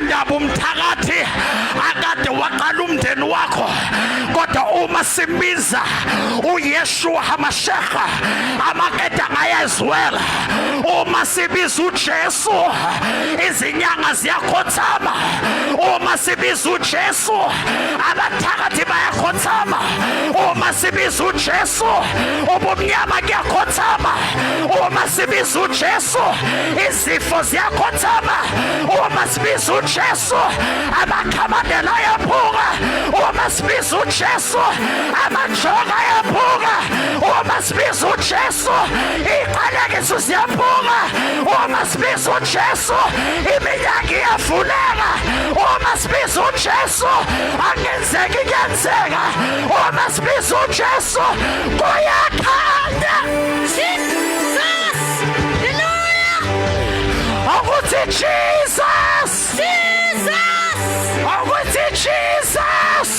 Akunandaba umthakathi akade waqala umndeni wakho, kodwa uma simbiza uYeshua HaMashiach amakeda ngayazwela. Uma sibiza uJesu izinyanga ziyakhothama. Uma sibiza uJesu abathakathi bayakhothama. Uma sibiza uJesu ubumnyama kuyakhothama. Uma sibiza uJesu izifo ziyakhothama. Uma sibiza uJesu amakhamandela ayaphuka. Uma sibiza uJesu amajoka ayaphuka. Uma sibiza uJesu iqalekiso ziyaphuka. Uma sibiza uJesu iminyango iyavuleka. Uma sibiza uJesu akungenzeki kuyenzeka. Uma sibiza uJesu kuyakhanya. Jesus! Hallelujah! Akuthi Jesus.